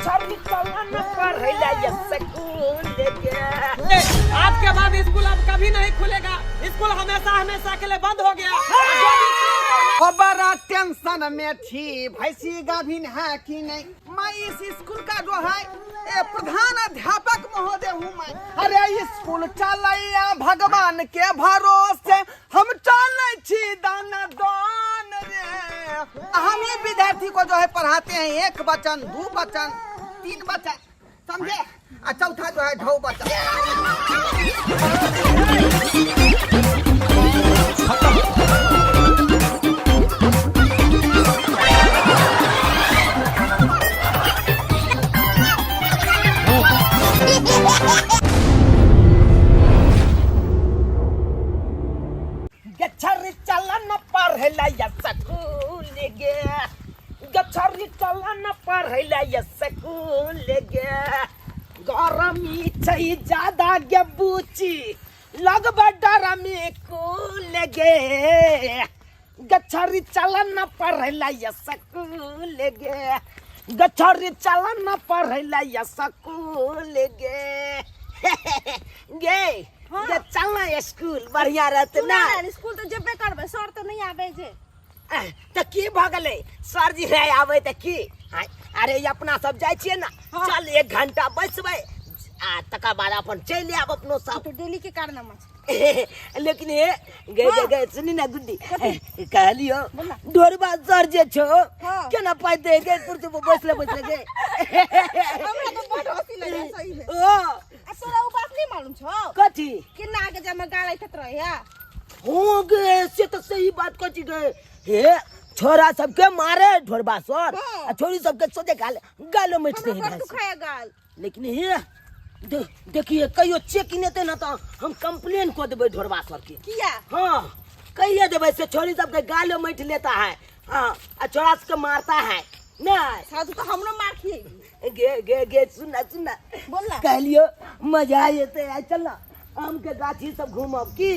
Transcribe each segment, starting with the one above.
गछरी चलन पढ़ैला स्कूल गे। आज के बाद स्कूल अब कभी नहीं खुलेगा। स्कूल हमेशा हमेशा के लिए बंद हो गया। ओ बड़ा टेंशन में थी, भैंसी गाभिन है कि नहीं। मैं इस स्कूल का जो है प्रधान अध्यापक महोदय हूँ मैं। अरे स्कूल चलैया भगवान के भरोसे, हम चलै छी दाना दान रे। हम ही विद्यार्थी को जो है पढ़ाते हैं, एक वचन, दू वचन, तीन वचन, समझे, आ चौथा जो है ढौ वचन। गछरी चलन पढ़ैला स्कूल गे, गछरी चलन पढ़ैला स्कूल गे। गरमी छै ज्यादा गे बुची, लगबे डरमी कुल गे। गछरी चलन पढ़ैला स्कूल गे, गछरी चलन पढ़ैला स्कूल गे। गे गे चल ना स्कूल, बढ़िया रहते ना। स्कूल तो जेबे करबै, सर तो नहीं आबै छै। तऽ की भऽ गेलै, सर जी नहि आबै तऽ की? आँय, अरे ई अपना सब जाइ छियै ने। हाँ। चल एक घंटा बैसबै आ तकर बाद अपन चलि आयब अपनो सब। तो डेली के कारनामा छै। लेकिन हे गे गे गे, सुनी ना गुड्डी, कहलियो बोल ना। डोरबा सर जे छौ हाँ। केना पाइ दे गे, कुर्सी पर बैसले बैसले गे। हमरा तो बड हंसी लगे सही में। ओ आ तोरा उ बात नहीं मालूम छौ? कथी? केना आगे जामे गालै थत रहे है। हो गे, से तऽ सही बात कहै गे। हे छोरा सबके मारे ढोरबा सर। हाँ। आ छोरी सबके सोझे गाल गालो मिटते हमरा हैं। बड़ दुखाया गाल। लेकिन हे देखिए कहियो चेक नेते ना तो हम कंप्लेन कऽ देबै ढोरबा सर के। किया? हाँ, कहिए देबै से छोरी सबके गालो मटि लेता है। हाँ, आ छोरा सबके मारता है नहीं। साधु तो हमरो मार खिएगी। गे गे गे, सुनना सुनना। बोल ना। कहलियो मजा एते, आइ चल ना आम के गाछी सब घूमब की।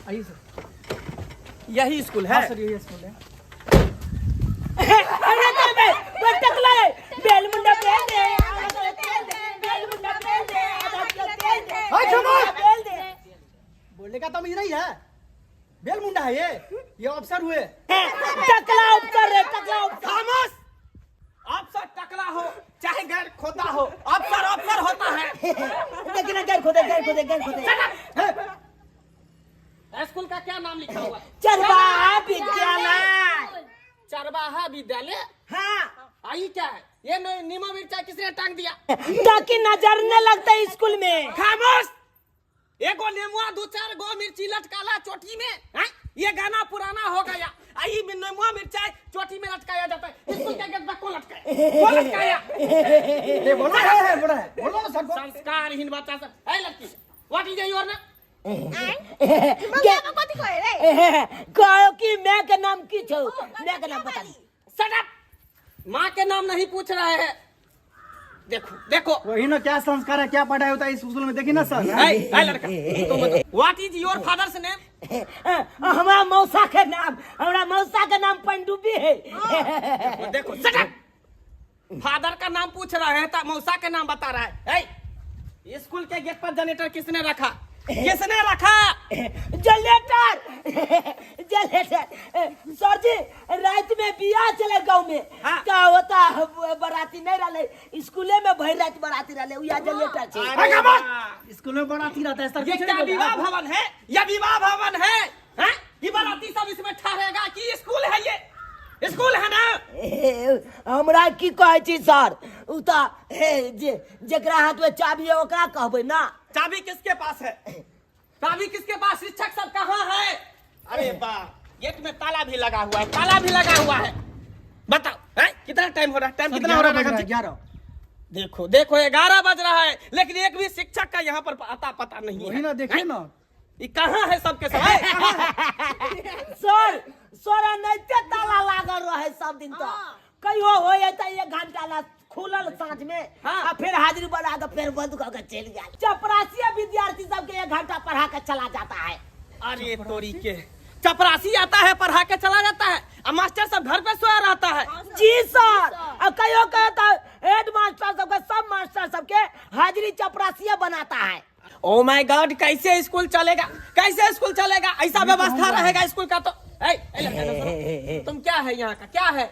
आइए सर। यही स्कूल है? हाँ सर, यही स्कूल है। अरे तो बे बे टकला है, बेल मुंडा बेल दे, आधा किलो तेल दे, बेल मुंडा बेल दे, आधा किलो तेल दे, हाय, क्षमा! बेल दे। बोलने का तमीज नहीं है, बेल मुंडा है ये अफसर हुए। टकला अफसर रे, टकला अफसर। खामोश! अफसर टकला हो चाहे गैर खोता हो, अफसर अफसर होता है। देखना गैर खोदे, गैर खोदे, गैर खोदे। स्कूल का क्या नाम लिखा हुआ? चरवाहा विद्यालय। चरवाहा विद्यालय? हाँ। आई क्या है ये? नीमो मिर्चा किसने टांग दिया? ताकि नजर न लगता स्कूल में। खामोश! एगो नेमुआ दो चार गो मिर्ची लटकाला चोटी में, हैं? ये गाना पुराना हो गया। आई नेमुआ मिर्चाई चोटी में लटकाया जाता है। स्कूल के गेट पर कौन लटकाया, कौन लटकाया? ये बोलो है, है, बोलो है, बोलो ना सर को। संस्कारहीन बच्चा सब। ए लड़की, what is your name? Mummy कथी कहे रे? कहो कि मैं के नाम की छौ, मैं के नाम बता। Shut up! माँ के नाम नहीं पूछ रहे हैं। देखो देखो, वही ना, क्या संस्कार है, क्या पढ़ाई होता है इस स्कूल में, देखिए ना सर। ए ए लड़का, तुम बताओ, what is your father's name? हमरा मौसा के नाम, हमरा मौसा के नाम पंडुबी है। देखो देखो, शट अप! फादर का नाम पूछ रहे हैं तो मौसा के नाम बता रहा है। ए, स्कूल के गेट पर जनरेटर किसने रखा, किसने रखा? जनरेटर, जनरेटर सर जी, रात में बियाह चले गांव में। हाँ। का होता है, बराती नहीं रहे स्कूले में, भर रात बराती रहे, उया जनरेटर छे। अरे वाह! स्कूल में बराती रहता है सर। ये कुछ क्या नहीं बोल विवाह रहा। भवन है या विवाह भवन है, हैं? ये बाराती सब इसमें ठहरेगा कि स्कूल है? ये स्कूल है ना? ए, हमरा की कहै छी सर, उ तऽ हे जे जेकरा हाथ में चाबी है ओकरा कहबै ना। चाबी किसके पास है, चाबी किसके पास? शिक्षक सब कहाँ है? अरे वाह, गेट में ताला भी लगा हुआ है, ताला भी लगा हुआ है। बताओ हैं? कितना टाइम हो रहा है? टाइम सर, कितना हो रहा है? 11 बज रहा है, 11। देखो देखो, 11 बज रहा है लेकिन एक भी शिक्षक का यहाँ पर आता पता नहीं वही है। ना, देखिए ना। ये कहाँ है सबके सब? ए, कहाँ है? सर सर एनाहिते ताला लागल रहे सब दिन तक, कहियो होय तऽ एक घंटा ला खुलल साँझ में। हाँ। आ फिर हाजिरी बना के फिर बंद कऽ के चलि गेल। चपरासी विद्यार्थी सबके एक घंटा पढ़ा के चला जाता है। अरे तोरी के चपरासी आता है पढ़ा के चला जाता है और मास्टर सब घर पे सोया रहता है। जी सर, आ कहियो कहियो तो हेड मास्टर सबके, सब मास्टर सबके हाजिरी चपरासिया बनाता है। ओ my God, कैसे स्कूल चलेगा, कैसे स्कूल चलेगा? ऐसा व्यवस्था रहेगा स्कूल का तो। ए, ए लड़का, सुनो। तुम क्या है यहाँ का, क्या है?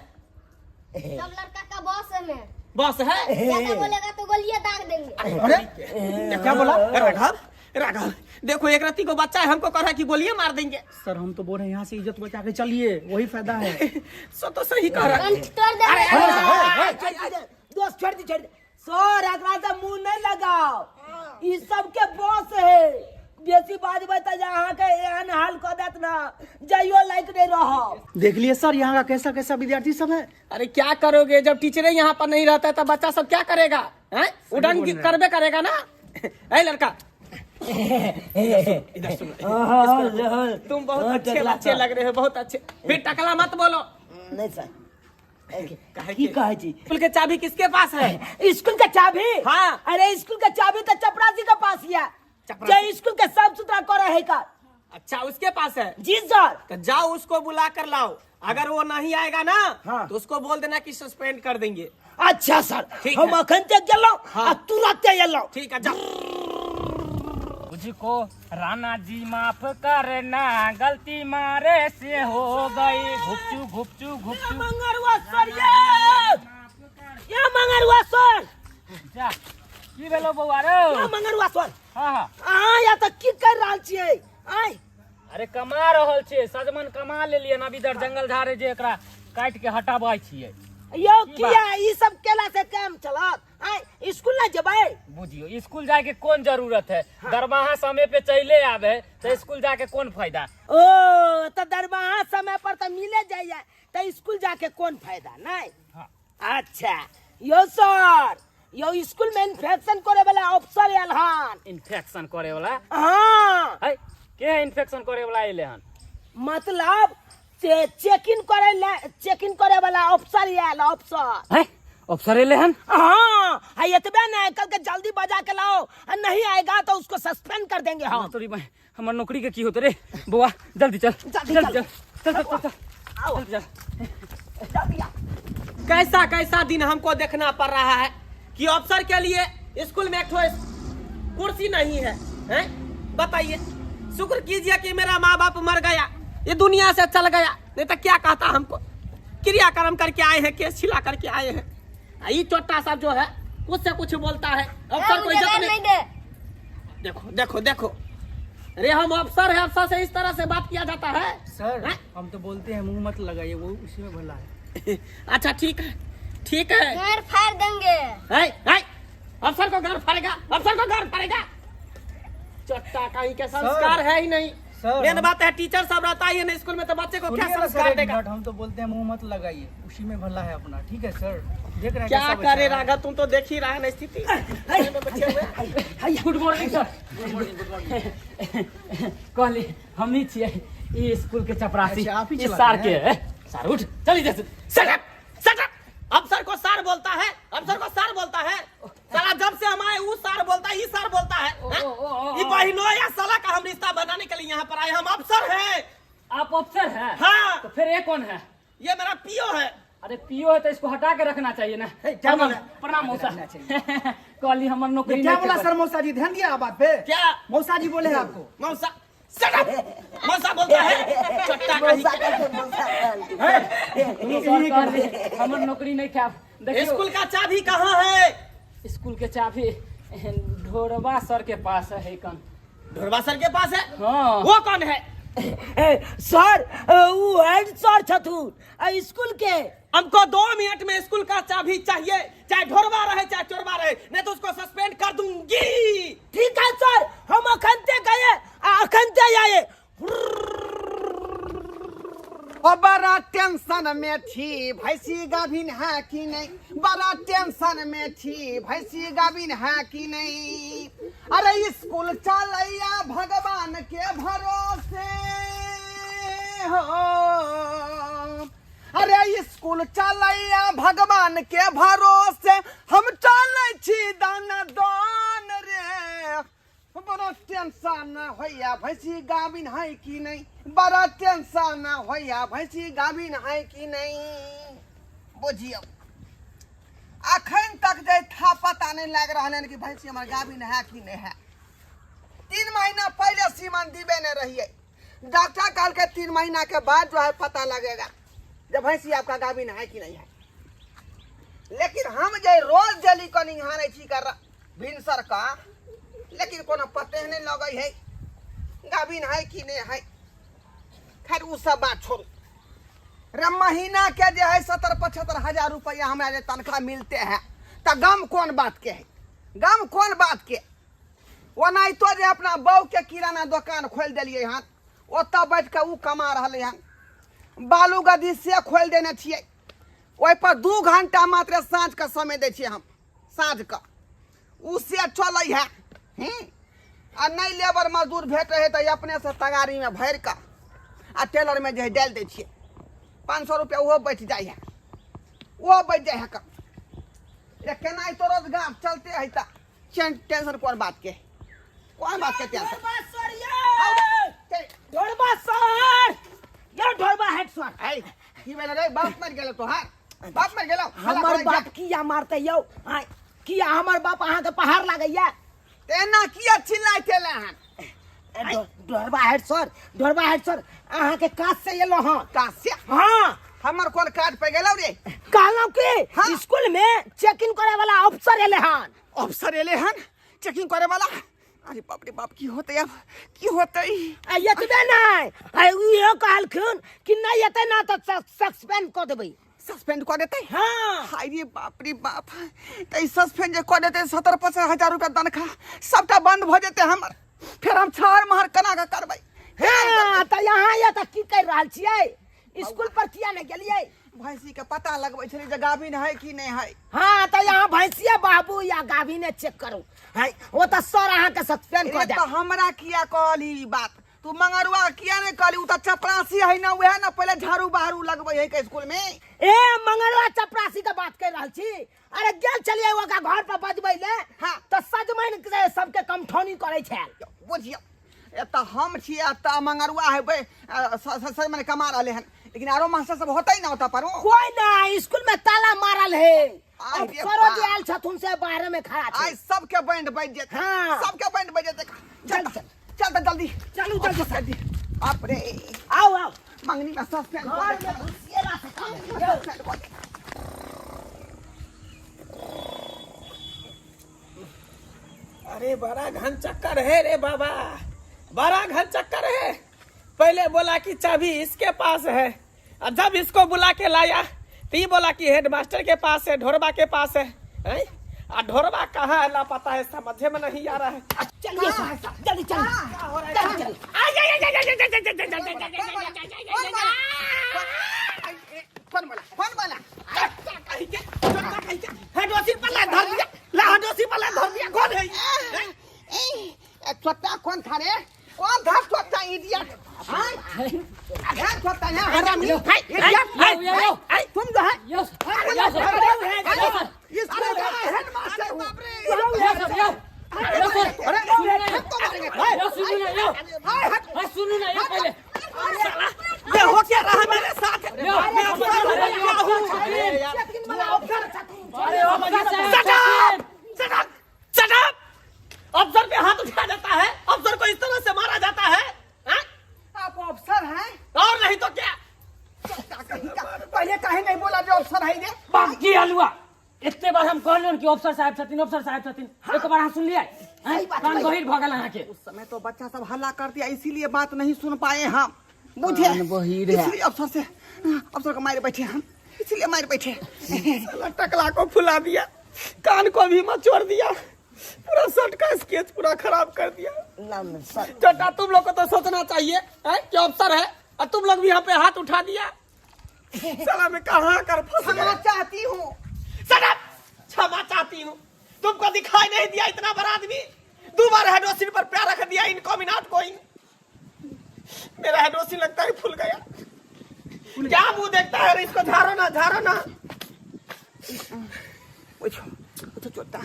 सब लड़का का बॉस है मैं। बॉस है? ज्यादा बोलेगा तो गोलियां दाग देंगे। अरे क्या बोला? राघव, राघव देखो, एक रत्ती को बच्चा है, हमको कह रहा है कि गोलियां मार देंगे। सर हम तो बोल रहे हैं यहाँ से इज्जत बचा के चलिए, वही फायदा है। सो तो सही कह रहा है। कंठ तोड़ देंगे। अरे, अरे, अरे, दोस्त छोड़ दी, छोड़ दी। सर एकरा से मुंह नहीं लगाओ, ई सबके बॉस है। बेसी बाजबै तऽ अहाँके एहन हाल कऽ देत ना, जाइयो लायक नहीं रहो। देख लिए सर यहाँ का कैसा कैसा विद्यार्थी सब है। अरे क्या करोगे जब टीचरे यहाँ पर नहीं रहता है तो बच्चा सब क्या करेगा? हैं? उड़न करबे करेगा ना। ए लड़का, इधर सुनो, तुम बहुत अच्छे बच्चे लग रहे हो, बहुत अच्छे। फिर टकला मत बोलो। नहीं सर। काहे की के? कहै छी? स्कूल के चाबी किसके पास है? स्कूल के चाबी? हाँ। अरे स्कूल के चाबी तो चपरासी के पास ही है, चपरासी। जे स्कूल के साफ सुथरा करे है का। अच्छा उसके पास है। जी सर। तो जाओ उसको बुला कर लाओ, अगर वो नहीं आएगा ना, हाँ। तो उसको बोल देना कि सस्पेंड कर देंगे। अच्छा सर, ठीक हम है। अखन तक गेलहुँ हाँ। आ तुरंते एलहुँ। ठीक है जाओ। मुझको राणा जी माफ करना, गलती मारे से हो गई। घुपचू घुपचू घुपचू। मंगरुआ सर, ये मंगरुआ सर। जा की भेलो बौआ रे? ये मंगरुआ सर। हाँ हाँ। अहाँ या तऽ की कर रहल छियै? आँय। अरे कमा रहल छियै, सजमन कमा लेलियै अभी इधर जंगल झाड़ जे एकरा काटि के हटाबै छियै। यौ की किया ई सब केला से काम चलत? आँय स्कूल ना जेबै? बुझियो स्कूल जाए के कौन जरूरत है, दरमाहा समय पे चले आवे तो स्कूल जाके कौन फायदा। ओ तऽ दरमाहा समय पर तऽ मिले जाइए, तऽ स्कूल जाके कौन फायदा नहीं? हाँ। अच्छा यौ सर, यौ स्कूल में इन्फेक्शन करे वाला अफसर आयल हन। इन्फेक्शन करे वाला? हाँ। है के इन्फेक्शन करे वाला अइले हन? मतलब चेक इन करे चेक इन करे वाला अफसर आयल, अफसर। है अफसर अइले हन? हाँ, हाँ एतबे नहीं, कल के जल्दी बजा के लाओ, आ नहीं आएगा तो उसको सस्पेंड कर देंगे हम। तोरी भाई हमर नौकरी के की होते रे बौआ, जल्दी चल, जल्दी जल्दी चल। चल, चल चल चल, आओ। जल्दी चल। जल्दी आ। कैसा कैसा दिन हमको देखना पड़ रहा है कि अफसर के लिए स्कूल में एक ठो कुर्सी नहीं है, हैं? बताइए, शुक्र कीजिए कि मेरा माँ बाप मर गया, ये दुनिया से चल गया, नहीं तो क्या कहता हमको। क्रियाक्रम करके आए हैं, केस छिला करके आए हैं। ये चोटा साहब जो है कुछ से कुछ बोलता है, अफसर को मुझे इज्जत गाल नहीं नहीं दे। देखो देखो देखो, अरे हम अफसर है, अफसर से इस तरह से बात किया जाता है? सर हैं? हम तो बोलते हैं मुंह मत लगाइए, वो उसी में भला है। अच्छा ठीक है, ठीक है। घर फाड़ देंगे। है, है, अफसर को घर फाड़ेगा, अफसर को घर फाड़ेगा। चट्टा कहीं के संस्कार है ही नहीं। सर, मेन बात है टीचर सब रहता ही नहीं स्कूल में, तो बच्चे को क्या सुनिए ना सर, संस्कार एक देगा? मिनट, हम तो बोलते हैं मुंह मत लगाइए, उसी में भला है अपना। ठीक है सर, देख रहे हैं क्या कैसा बच्चा करे है। राघव, तुम तो देख ही रहा है ना स्थिति। Good morning sir. कहली हम ही छियै ई स्कूल के चपरासी। अच्छा, आप ही ई चलाते सार के हैं? है। सार उठ चली जैसे। Shut up, shut up। अफसर को सार बोलता है, अफसर को सार बोलता है साला। जब से हम आए वो सार बोलता है, ये सार बोलता है। ओ, ओ, ओ, ओ। ये बहनों या साला का हम रिश्ता बनाने के लिए यहाँ पर आए, हम अफसर हैं। आप अफसर हैं? हाँ। तो फिर ये कौन है? ये मेरा पीओ है। अरे पीओ है तो इसको हटा के रखना चाहिए ना। क्या बोला? प्रणाम मौसा। कहली हमर नौकरी ये क्या नहीं बोला के सर मौसा जी, ध्यान दिया आप बात पे? क्या मौसा जी बोले हैं आपको? मौसा? Shut up! मौसा बोलता है चट्टा कहीं मौसा कहते, मौसा कहते। सर कहली हमर नौकरी नहीं खाब। देखियो स्कूल का चाबी कहाँ है? स्कूल के चाबी ढोरबा सर के पास है कन। ढोरबा सर के पास है? हाँ। वो कौन है? ए, सर उ हेड सर छथुन स्कूल के। हमको 2 मिनट में स्कूल का चाबी चाहिए, चाहे ढोरबा रहे चाहे चोरबा रहे, नहीं तो उसको सस्पेंड कर दूंगी। ठीक है सर, हम अखनते गए आ अखनते आए। ओ बड़ा टेंशन में थी भैंसी गाभिन है कि नहीं, बड़ा टेंशन में थी भैंसी गाभिन है कि नहीं। अरे स्कूल चलैया भगवान के भरोसे हो, अरे स्कूल चलैया भगवान के भरोसे, हम चलै छी दाना दान रे। बड़ा बड़ा टेंशन होइया भैंसी गाभिन है कि नहीं, बड़ा टेंशन होइया भैंसी गाभिन है कि नहीं। बुझियौ अखन तक जे था पता नहीं लाग रहल हन कि भैंसी हमर गाभिन है कि नहीं है। 3 महीना पहले सीमन दिबे नहीं रहिए, डॉक्टर कहलकै 3 महीना के बाद जो है पता लगेगा जब भैंसी आपका गाभिन है कि नहीं है। लेकिन हम जे रोज जली कनी हारे छी कर भिनसर का, लेकिन कोनो पते नहीं लगै है गाभिन है कि नहीं है। खैर उ सब बात छोड़ू रे, महीना के जे है 70-75 हजार रुपया हमरा जे तनख्वाह मिलते हैं त गम कोन बात के है, गम कोन बात के। ओनाहितो जे अपना बहू के किराना दोकान खोलि देलियै हन, ओतऽ बैठ कऽ उ कमा रहलै हन। बालू गद्दी से खोलि देने छियै, ओहिपर 2 घंटा मात्र साँझ के समय दै छियै हम, साँझ के उ से चलै है। आ नहि लेबर मजदूर भेटै है तऽ अपने से तगारीमे भरि कऽ आ टेलरमे जे है डालि दै छियै। 500 रुपया ओहो बचि जाइ है, ओहो बचि जाइ है। कऽ रे केनाहितो रोजगार चलते है तऽ टेंशन कोन बात के, कोन बात के टेंशन। ढोरबा सर ये, ढोरबा सर ये, ढोरबा हेड सर। ऐ की भेलै रे, बाप मरि गेलौ तोहार, बाप मरि गेलौ। हमर बाप किया मारते यौ? आँय, किया हमर बाप अहाँके पहाड़ लागैया? एना किया चिल्लाइत एलै हन? ढोरबा हेड सर, ढोरबा हेड सर, अहाँके काज से एलहुँ हँ। काज से? हाँ। हमर कोन काज पे गेलौ रे? कहलहुँ कि हाँ। स्कूल में चेकिंग करे वाला अफसर एले हन। अफसर एले हन चेकिंग करे वाला? अरे बाप रे बाप, की होतै अब, की होतै? आ एतबे नहि, आ इहो कहलखिन कि नहि एतै ना तऽ सस्पेंड कऽ देबै। सस्पेंड कऽ देतै? हाँ। हाय रे बाप रे बाप, तऽ ई सस्पेंड जे कऽ देतै 70-75 हजार रुपया तनख्वाह सबटा बंद भऽ जेतै हमर, फेर हम छहर महर केना कऽ करबै? हाँ, तऽ यहाँ ये तऽ की करि रहल छियै? स्कूल पर किया नहि गेलियै? भैंसी के पता लगबै छलै जे गाभिन है कि नहि है। हाँ, तऽ यहाँ भैंसिया बाबू या गाभिने चेक करू। है, ओ तऽ सर अहाँके सस्पेंड कऽ रे देत। तऽ हमरा किया कहली ई बात? तू मंगरुआ किया नहीं कहली? उ तऽ चपरासी है ना, उहे ना पहिले झाड़ू बहारू लगबै है के स्कूल में। ए मंगरुआ चपरासी के बात कर रहल छी? अरे गेल छलियै ओकरा घर पर बजबै ले, हाँ। तऽ सजमनि के सबके कमठौनी करै छल। बुझियौ एतऽ हम छी एतऽ मंगरुआ हेबै, सजमनि कमा रहलै हन, लेकिन आरो मास्टर सब होतै ना ओतऽ पर? कोई ना, स्कूल में ताला मारल है। आइ रे अफसरो जे बाप। आयल छथुन से बाहर में खड़ा छै। आइ सबके बैंड बजि जेतै। हाँ। सबके बैंड बजि जेतै। चल, चल, चल, चल तऽ जल्दी। चलू, जल्दी, जल्दी। बाप रे। आउ, आउ। मंगनी में सस्पेंड घर में घुसिएला से काम है। सस्पेंड कऽ दे। अरे बड़ा घन चक्कर है रे बाबा, बड़ा घन चक्कर है। पहले बोला कि चाबी इसके पास है, और जब इसको बुला के लाया तो ये बोला कि हेडमास्टर के पास है, ढोरबा के पास है। हैं? आ ढोरबा कहाँ है लापता है, समझे में नहीं आ रहा है। चलिए सर, जल्दी चलिए, जल्दी चलिए। कौन बोला, कौन बोला? हेडोसी पर ला धर दिया, ला हेडोसी पर ला धर दिया। कौन है? छोटा कौन था रे? कौन था छोटा इडियट? हाँ? हाँ, छोटा यहाँ हरामी। इडियट। तुम जो है इसको हेडमास्टर हूँ। अरे हमको मारेंगे। हाय, हट। सुनू ना ये पहले ये हो क्या रहा है मेरे साथ? मैं अफसर हूँ, मैं क्या हूँ? चेकिंग वाला अफसर छथुन। अरे अफसर साहब, Shut up! Shut up! Shut up! अफसर पे हाथ उठाया जाता है, अफसर को इस तरह से मारा जाता है, हाँ? आप अफसर हैं? और नहीं तो क्या? पहले काहे नहीं बोला जो अफसर है रे? बाप की हलुआ, एते बार हम कहलियन कि अफसर साहब छथिन, अफसर साहब छथिन, एक बार अहाँ सुनलियै? सही बात कान है। गहीर भऽ गेल अहाँके। उस समय तो बच्चा सब हल्ला कर दिया, इसीलिए बात नहीं सुन पाए हम, बुझे? कान बहिर है। इसलिए अफसर से, अफसर को मारे बैठे हम, इसीलिए मारे बैठे। साला टकला को फुला दिया, कान को भी मचोड़ दिया, पूरा शर्ट का स्केच पूरा खराब कर दिया। ना, ना, सर। छोटा तुम लोग को तो सोचना चाहिए है कि अफसर है, और तुम लोग भी यहाँ पे हाथ उठा दिया। साला मैं कहाँ कर फंस क्षमा गया। चाहती हूँ। Shut up! क्षमा चाहती हूँ, तुमको दिखाई नहीं दिया इतना बड़ा आदमी, 2 बार हेडोसिन पर पैर रख दिया, इनकमिंग आउट गोइंग। मेरा हेडोसिन लगता है फूल गया। क्या मुंह देखता है रे, इसको झाड़ो ना, झाड़ो ना। उठो, उठो छोटा।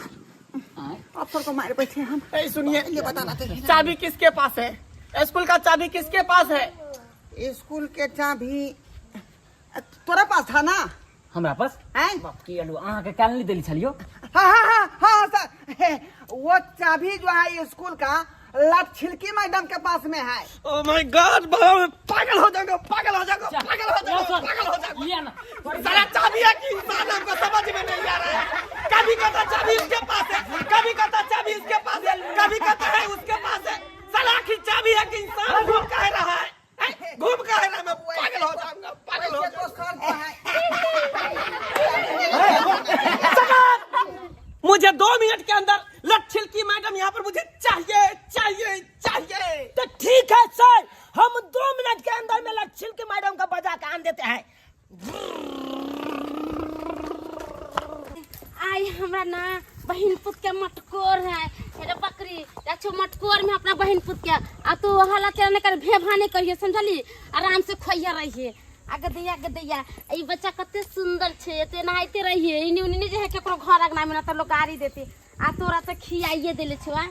अफसर को मारे बैठे हम। ए, सुनिए, ये बताना चाहिए। चाबी किसके पास है? स्कूल का चाबी किसके पास है? स्कूल के चाबी तोरा पास था ना? हमरा पास? हैं? बाप की आलू, अहाँके काल्हि नहि देली छलियो? हाँ हाँ हाँ हाँ सर, वो चाबी जो है स्कूल का लत छिलकी मैडम के पास में है। ओ my God, पागल हो जाऊंगा, पागल हो जाऊंगा, पागल हो जाऊंगा, पागल हो जाऊंगा। लिया ना। साला चाबी है कि इंसान, हमको समझ में नहीं आ रहा है। कभी कहता चाबी इसके पास है, कभी कहता चाबी इसके पास है, कभी कहता है उसके पास है। साला आखिर चाबी है कि इंसान? घूम काहे रहा है? हैं? घूम काहे रहा है? मैं पागल हो जाऊंगा, पागल हो वैसे तो जाऊंगा। सर जो है मुझे 2 मिनट के अंदर लच्छिलकी मैडम यहाँ पर मुझे चाहिए, चाहिए, चाहिए। तो ठीक है सर, हम 2 मिनट के अंदर में लक्षिल के मैडम का बजा के आन देते हैं। आई हमरा ना बहिन पुत के मटकोर है। हेरे बकरी जाछो मटकोर में अपना बहिन पुत के, आ तू हला तेरा नहीं कर, भेभा नहीं करिए, समझली? आराम से खोइया रहिए। आ गदैया गदैया, ई बच्चा कते सुंदर छे, एते नहाइते रहिए, इनी उनी नहीं जे है केकरो घर अंगना में ना त लोग गाड़ी देते। आ तोरा त खियाइए देले छो। आ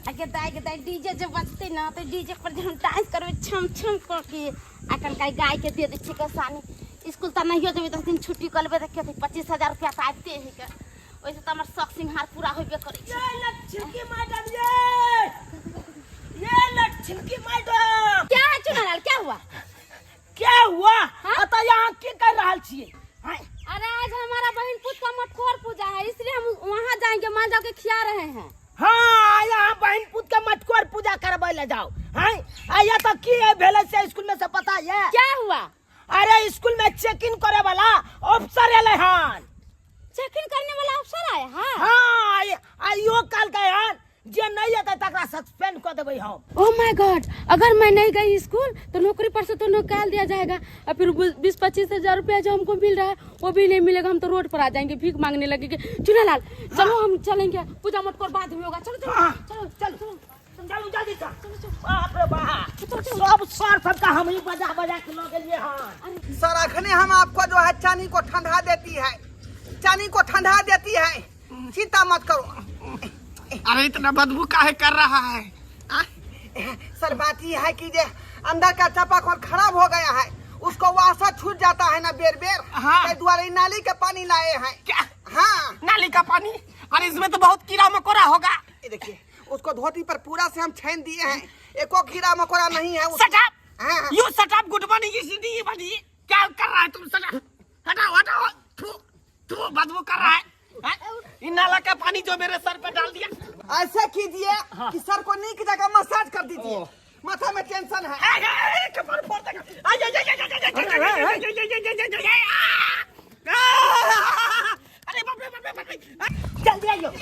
आगे दाई के दाई, डीजे जे बजते ना तो डीजे पर जे हम डांस करबे छम छम करके। आ कनकाई गाय के दे दे छियै कसानी। स्कूल त नहियो जेबै, 10 दिन छुट्टी कर लेबै तऽ की 25,000 रुपया तऽ आबिते है के। ओहिसँ तऽ हमर शौक सिंहार पूरा होबे करै छै। ये लक्षिल मैडम, ये लक्षिल की मैडम। क्या है चुनालाल, क्या हुआ? क्या हुआ? हाँ? अतः यहाँ की कर रहल छियै? हाँ? अरे आज हमारा बहन पुत का मटकोर पूजा है, इसलिए हम वहाँ जाएंगे, माल जाके खिया रहे हैं। हाँ, यहाँ बहन पुत के मटकोर पूजा करबै ले जाओ हैं। आया तो की है भेलै से स्कूल में से पता है? क्या हुआ? अरे स्कूल में चेक इन करे वाला अफसर एले हन। चेक इन करने वाला अफसर आया? हाँ। हाँ, आइयो कल के हन, जे नहीं एतै तकरा सस्पेंड कर देबै हम। ओ my God, अगर मैं नहीं गई स्कूल तो नौकरी पर से तो निकाल दिया जाएगा और फिर 20-25 हजार रुपया जो हमको मिल रहा है वो भी नहीं मिलेगा। हम तो रोड पर आ जाएंगे, भीख मांगने लगेंगे। चुनालाल, चलो हम चलेंगे, पूजा मटकोर बाद में होगा। चलो चलो। हाँ। चलो। चलो चलो, जल्दी चल। बाप रे बाप, सब सर सबका हम ही बजा बजा के लऽ गेलियै हन। सर, अखने हम आपको जो है चानी को ठंडा देती है, चानी को ठंडा देती है, चिंता मत करो। अरे इतना बदबू काहे कर रहा है? आ? सर, बात ये है कि जे अंदर का चापाकल खराब हो गया है, उसको वासा छूट जाता है ना बेर बेर। हाँ। ते द्वारे नाली के पानी लाए हैं। क्या? हाँ। नाली का पानी? अरे इसमें तो बहुत कीड़ा मकोड़ा होगा। ये देखिए, उसको धोती पर पूरा से हम छान दिए हैं, एको कीड़ा मकोड़ा नहीं है Shut up! हाँ। You shut up, good morning, इसी बनी क्या कर रहा है तुम? Shut up! हटाओ हटाओ, थू थू, बदबू कर रहा है, हैं? इन नाला का पानी जो मेरे सर पे डाल दिया। ऐसे कीजिए कि सर को नीक जगह मसाज कर दीजिए, माथा में टेंशन है। ए, ए, ए, कपार फोड़ देगा। आय, आय, आय, आय, आय, आय, आय, आय, आय, आय, आय, आय, आय, आय, आ! अरे बाप रे, बाप रे, बाप रे। जल्दी आइयो सर।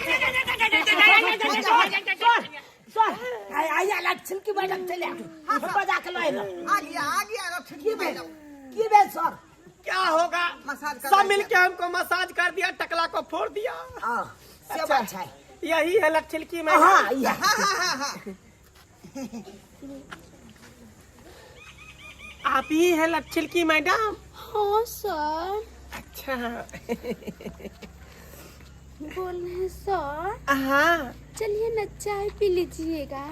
सर, आइया लक्षण की मैडम चले हम बजा के लऽ एलहुँ। आ गया, आ गया की भेल, की भेल सर? क्या होगा? मसाज कर सब मिलके हमको मसाज कर दिया, टकला को फोड़ दिया। हाँ, से बात छै। यही है लक्षण की मैडम? हाँ, इएह। हाँ हाँ हाँ हाँ। आप ही है लक्षण की मैडम? हाँ सर। अच्छा। बोल रहे हैं सर। हाँ। चलिए ना, चाय पी लीजिएगा।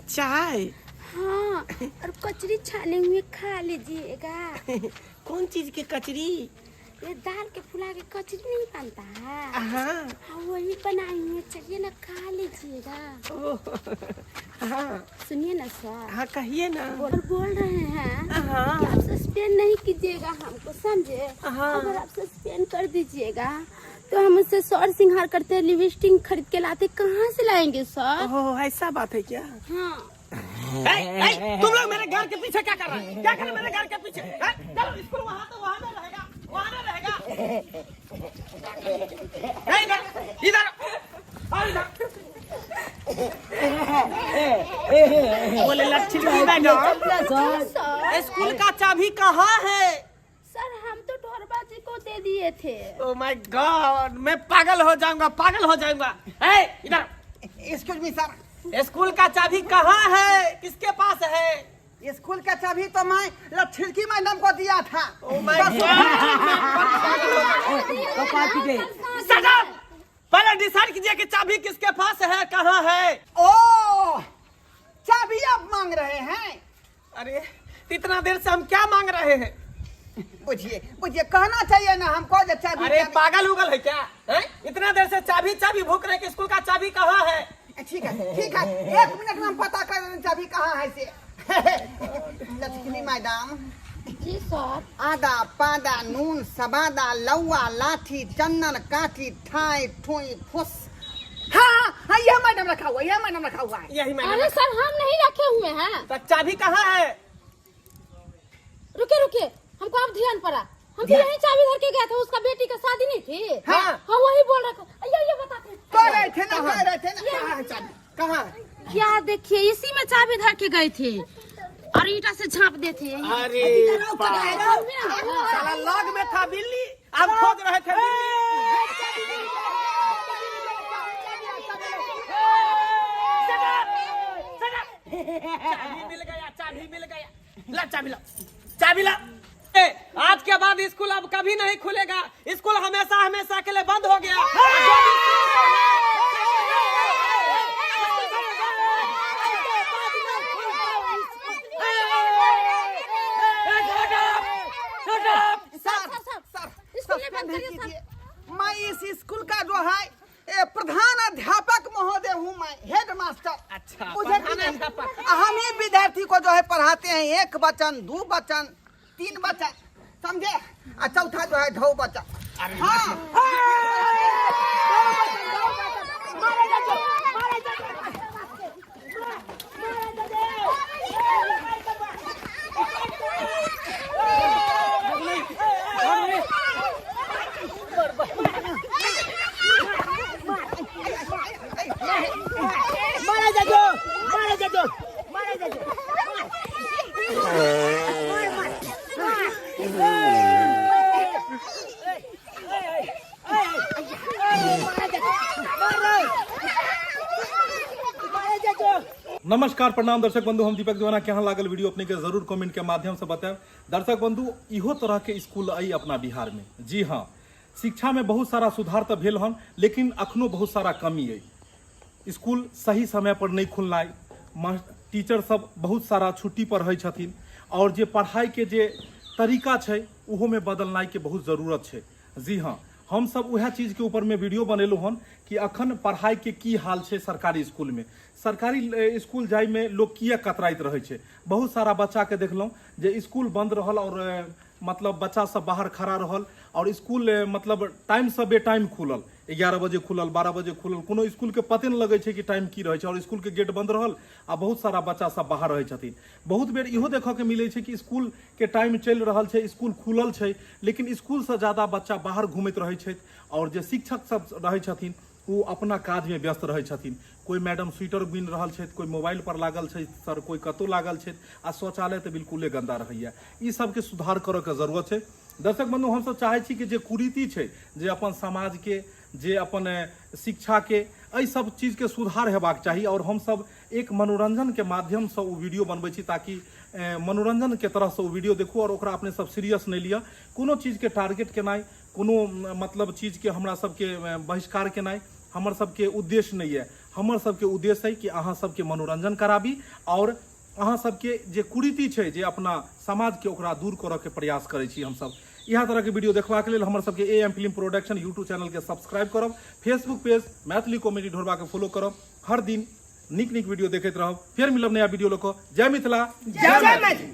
चाय? हाँ, और कचरी छाने हुए खा लीजिएगा। कौन चीज की कचरी? ये दाल के फुला के कचरी नहीं बनता है? हाँ। हाँ, वही बनाई हुई है, चलिए ना, खा लीजिएगा। ओह, हाँ। सुनिए ना सर। हाँ, कहिए ना। और बोल रहे हैं हाँ। कि आप सस्पेंड नहीं कीजिएगा हमको, समझे? हाँ। अगर आप सस्पेंड कर दीजिएगा तो हम उससे सौर सिंगार करते हैं, लिपस्टिक खरीद के लाते, कहाँ से लाएंगे सर? ओह, ऐसा बात है क्या? हाँ। ए, ए, तुम लोग मेरे घर के पीछे क्या कर रहे हैं? क्या कर रहे हैं मेरे घर के पीछे, हैं? चलो स्कूल वहाँ तो वहाँ ना रहेगा, वहाँ ना रहेगा। ए, इधर इधर और इधर। बोले Lakshmi madam, sir. Sir. School का चाबी कहाँ है? सर, हम तो ढोरबा जी को दे दिए थे। ओ my God, मैं पागल हो जाऊंगा, पागल हो जाऊंगा। ए, इधर। Excuse me sir. स्कूल का चाबी कहाँ है? किसके पास है? स्कूल का चाबी तो मैं लक्षिलकी मैडम को दिया था। ओ my God. कपार पीटे। Shut up! पहले डिसाइड कीजिए कि चाबी किसके पास है, कहाँ है। ओ चाबी आप मांग रहे हैं? अरे इतना देर से हम क्या मांग रहे हैं? बुझिए बुझिए, कहना चाहिए ना हमको जो चाबी। अरे पागल उगल है क्या है? इतना देर से चाबी चाबी भूख रहे कि स्कूल का चाबी कहाँ है। ठीक है ठीक है, 1 मिनट में हम पता कर रहे हैं चाबी कहाँ है से। लक्ष्मी मैडम जी सर। आदा पादा नून सबादा लौआ लाठी चंदन काठी ठाई ठुई फुस। हाँ हाँ, यह मैडम रखा हुआ है, यह मैडम रखा हुआ है। यही मैडम। अरे सर हम नहीं रखे हुए हैं। तो चाबी कहाँ है? रुके रुके, हमको अब ध्यान पड़ा, हम तो यही चाबी धर के गए थे, उसका बेटी का शादी नहीं थी। हाँ हाँ वही बोल रहा था, ये बताते हैं। कह रहे थे ना, कह रहे थे ना। कहाँ है चाबी, कहाँ है? क्या देखिए इसी में चाबी धर के गए थे और ईटा से झाँप देते। अरे साला लॉग में था बिल्ली, आप खोज रहे थे बिल्ली। चाबी मिल गया, चाबी मिल गया, ला चाबी ला, चाबी ला। आज के बाद स्कूल अब कभी नहीं खुलेगा, स्कूल हमेशा हमेशा के लिए बंद हो गया। मैं इस स्कूल का जो है प्रधान अध्यापक महोदय हूँ, मैं हेड मास्टर। अच्छा, हम ही विद्यार्थी को जो है पढ़ाते हैं, 1 वचन 2 वचन 3 वचन, समझे, और चौथा जो है ढो वचन। हाँ मारा जाजो, मारा जाजो, मारा जाजो। नमस्कार प्रणाम दर्शक बंधु, हम दीपक दीवाना। केहन लागल वीडियो अपने के जरूर कमेंट के माध्यम से बताएब। दर्शक बंधु, इहो तरह के स्कूल अइ अपना बिहार में। जी हाँ, शिक्षा में बहुत सारा सुधार तो भेल हन, लेकिन अखनो बहुत सारा कमी अइ। स्कूल सही समय पर नहीं खुलनाइ, टीचर सब बहुत सारा छुट्टी पर रहै छथिन, और जे पढ़ाई के जे तरीका छै उहो में बदलनाइ के बहुत जरूरत छै। जी हाँ, हम सब उएह चीज के ऊपर में वीडियो बनेलहुँ हन कि अखन पढ़ाई के की हाल छै सरकारी स्कूल में। सरकारी स्कूल जाय में लोग किया कतराइत रहै छै। बहुत सारा बच्चा के देखलहुँ जे स्कूल बंद रहल और मतलब बच्चा सब बाहर खड़ा रहल, और स्कूल मतलब टाइम से बेटाइम खुलल, 11 बजे खुलल, 12 बजे खुलल, कोनो स्कूल के पते नहि लगै छै कि टाइम की रहै छै, और स्कूल के गेट बंद रहल आ बहुत सारा बच्चा सब बाहर रहै छथिन। बहुत बेर इहो देखऽ के मिलै छै कि स्कूल के टाइम चलि रहल छै, स्कूल खुलल छै, लेकिन स्कूल से ज्यादा बच्चा बाहर घूमैत रहै छथि, और जे शिक्षक सब रहै छथिन ओ अपना काज में व्यस्त रहै छथिन। कोई मैडम स्वेटर बुनि रहल छथि, कोई मोबाइल पर लागल छै सर, कोई कतौ लागल छथि, आ शौचालय तऽ बिल्कुले गंदा रहैया। ई सबके सुधार करऽ के जरूरत छै। दर्शक बंधु, हमसब चाहै छी कि जे कुरीति छै, जे अपन समाज के, जे अपन शिक्षा के, एहि सब चीज के सुधार हेबाक चाही। और हमसब एक मनोरंजन के माध्यम से ओ वीडियो बनबै छी ताकि मनोरंजन के तरह से ओ वीडियो देखू और ओकरा अपने सब सीरियस नहि लिअ। कोनो चीज के टारगेट केनाइ, कोनो मतलब चीज के हमरा सबके बहिष्कार केनाइ हमर सबके उद्देश्य नहि यऽ। हमर सबके उद्देश्य है कि अहाँ सबके मनोरंजन कराबी और अहाँ सबके जे कुरीति छै जे अपना समाज के ओकरा दूर करऽ के प्रयास करै छी हमसब। इएह तरह के वीडियो देखबाक लेल हमर सबके A M film production YouTube channel के सब्सक्राइब करब, फेसबुक पेज मैथिली कॉमेडी ढोरबा के फॉलो करब। हर दिन नीक नीक वीडियो देखैत रहब। फेर मिलब नया वीडियो लऽ कऽ। जय मिथिला, जय मैथिली।